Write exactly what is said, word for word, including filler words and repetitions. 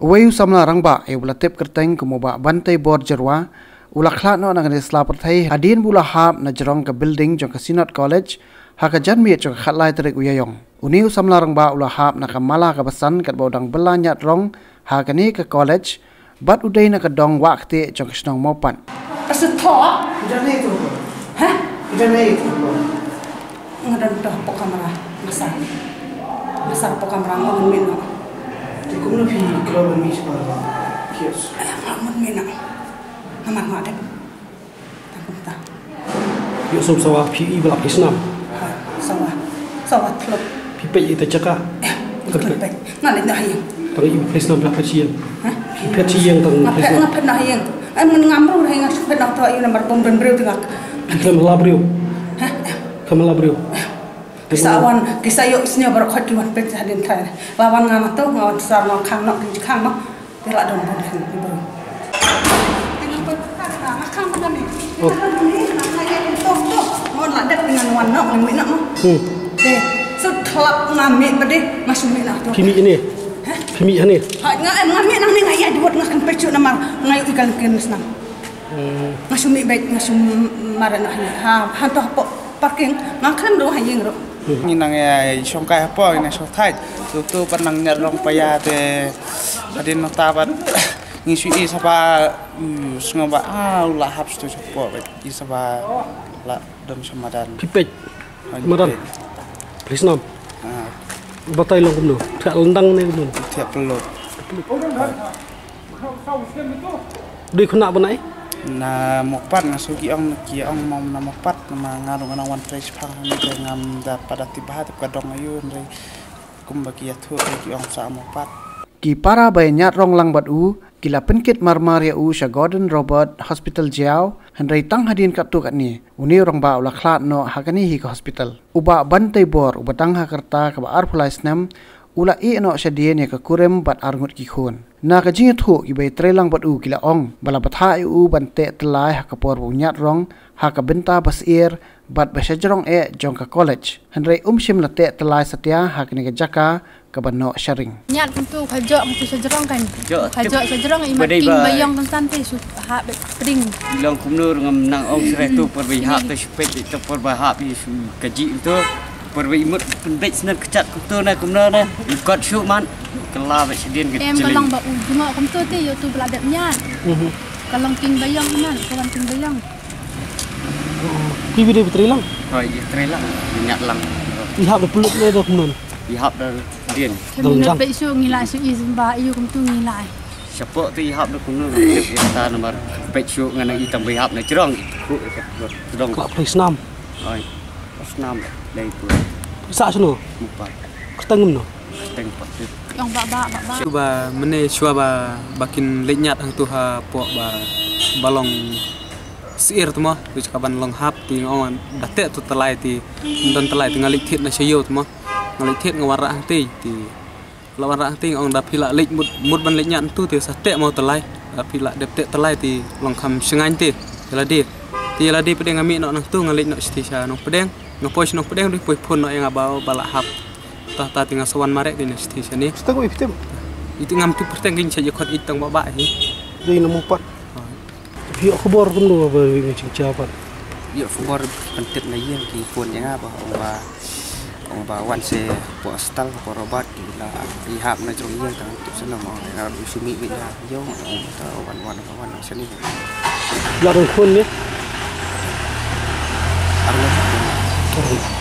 Uwei u samla rangbah, uba la tip kyrteng kum u Bah Banteibor Jyrwa, u la khlad noh na kane ka sla pyrthei hadien ba u la hap na jrong ka building jong ka Synod College ha ka janmiet jong ka khatlai tarik u Ïaïong. Une u samla rangbah u la hap na ka mala kaba san katba u dang bylla ñiad rong ha kane ka college, bad u dei na ka dong Wahktieh jong ka shnong Mawpat. Pasu thoh. Ida nei tu. Hah? Ida nei tu. Nga don to hapoh kamra. Masa. Masa hapoh kamra nga ong mih noh. Te kumno phi khlem mih sha kamra? Kios. Nga ong mih noh. Namar nga dep. Tang kumta. Ïoh sum sawa phi i ba la phi snam. Ha, sawa. Sawa thlop. Phi peit ïa ita jaka. Nga peit. Nga leit noh ha ïing. Tang i ba phi snam phi la phet shi ïing. Ha? Phi phet shi ïing tang phi snam. Nga phet noh ha ïing. Em, ngam ruh ha ïing, nga shu phet noh to ïa namar bym don briew te nga. Phi khlem la briew. Ha? Khlem la briew. Ki sa wan, ki sa ïoh sñiaw baroh khoit ki wan peit hadien thaw. La wan nga ma to, nga wan sar nga khang noh ki khang noh. Te la don bun khynnah ki briew. Te ngan poi pyrkhat ha, nga khang ma kane. Oh. Nga khang ma kane, nga ïa pyntok to. Mon la dep ngan wan noh, ngan mih noh. Hmm. Te, so thlap nga mih ba dei, nga shu mih noh to. Phi mih ne? Ha? Phi mih ha ne? Ha, nga, nga mih nangne nga ïa dwat nga kan pyrchut namar nga ïohi ka lyngkén snam. Hmm. Nga shu mih beit, nga shu mareh noh ha, ha to hapoh parking, nga khlem ruh ha ïing ruh. Ngi nang ïa shong kai hapoh, ngi nang shong thait. Tu tu pat nang ñiad rong païa te hadien nangta pat ngi shu i saba, mm, sngewbha, ah, u la hap sha tu shapoh beit. I saba la don sha madan. Phi peit? Ah, madan. Phi peit. Phi snam. Ah. Batai long kumno? Thiah lyndang ne kumno? Thiah pyllut. Dei khynnah ba nai? Na Mawpat nga sngew ki ong, ki ong mo na Mawpat, namar nga ruh nga nang wan trei shipang hangne te ngam da pat da tip bha te ka dong aïu, hynrei kumba ki ïathuh te ki ong sa Mawpat. Ki para ba ïa ñiad rong lang bad u ki la pynkit marmar ïa u sha Gordon Roberts Hospital Jaïaw, hynrei tang hadien katto katne une u rangbah u la khlad noh ha kane hi ka hospital. U Bah Banteibor, uba dang ha ka rta kaba arphew lai snem, u la ïeh noh shadien ïa ka kurim bad arngut ki khun. Na ka jingïathuh, kiba ïatrei lang bad u ki la ong ba la bthah ïa u ban teh tyllai ha ka por ba u ñiad rong ha ka bynta ba syier bad ba shajrong eh jong ka college. Hynrei um shym la teh tyllai satia ha kane ka jaka kaba noh sharing. Ñiad kumtu ka jok kumtu shajrong kan. Jok. Ka jok shajrong i mat king ba ïong kan san te shu hap beit pring. Long kumno ngam nang ong sre tu por ba i hap te shu peit te por ba hap i shu kaji tu. Por ba i mut pynbeit snen kjat kumtu na kumno na. I kot shu man. Kylla beit shadien ka jling. Em ka long ba u jngoh kumtu te ïoh tu ba la dep ñiad. Mhm. Ka long king ba ïong man, ka wan king ba ïong. Phi ba dei ba trei lang? Hooid, ïa trei lang, ïa ñiad lang. I hap da pyllut ne da kumno? I hap da dien. Dang dang. Peit shu ngi la shu i symba ïa kumtu ngi la. Shapoh te i hap da kumno, ïa ta namar peit shu ngan i tang ba i hap na jrong. Ku ka dong. Ka phi snam. Hooid. Snam dei tu. Sa shu no? Mupa. Kyrteng kumno? Kyrteng Patit. Ong ba ba ba ba. Shu ba mene shu ba ba kin leit ñiad hangtu hapoh ba ba long syier tu mo, tu ka ban long hap te nga ong da teh tu tyllai te, don tyllai te nga leit thied na sha ïew tu mo. Nga leit thied nga wanrah hangtei te. La wanrah hangtei nga ong da phi la leit mut, mut ban leit ñiad tu te sa teh mo tyllai. Da phi la dep teh tyllai te long kham shngaiñ te. Ïa lade. Te ïa lade pdeng nga mih noh nangtu nga leit noh shatei sha Nongpdeng. Nga poi sha Nongpdeng ruh poi phone noh ïa nga ba ba la hap. Tata te nga sa wan mareh dei na shatei shane. Shatei ko iptem. Ite ngam tip pyrteng kin sa ïa khot it tang ba ba hi. Dei na Mawpat. Phi ïoh khubor kumno ba ri ngi jingcha pat? Ïoh khubor pyntip na ïing ki phone ïa nga ba ong ba, ong ba wan sha poh hospital poh Robert ki la i hap na jrong ïing tang tip sha na ma nga ruh shu mih beit na ïong ong ta wan wan wan sha ni. La dang khun ni? Arngut.